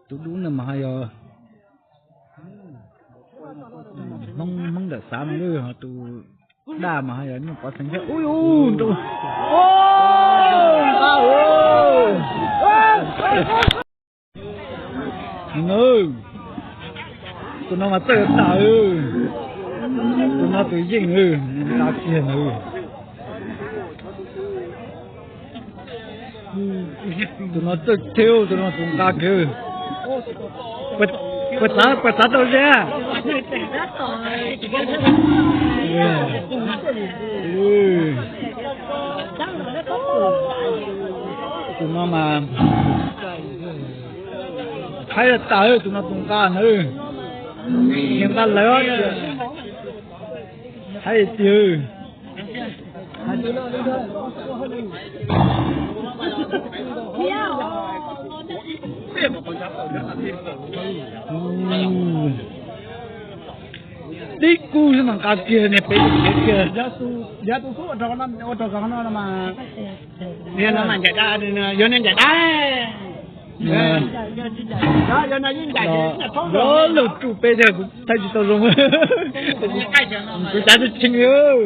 Tus dub no mas ho yog Hmoob, Hmoob ntawm xav no, ho tus daj mas ho yog Nyuj Pov Xeev thiab. Ub, nqa, tus no mas txawj tas, tus no tus yeej, nqa kiag na. Tus no txawj thiab, tus no tus nqa kiag. Puas xav, puas xav tau ze? Tus no mas haib tas, tus no tus nqa na. Nqa lawv, haib tiag. Tib kub xwb mas nqa kiag niag peb tus kiag. Yog tus xub ua rau no, ua rau no mas, niag no mas ncaim dab, yog niag ncaim dab. Yog lawv tsuj peb thiab kuv thaij tsis tau zoo. Kuv cav tsis tsheej.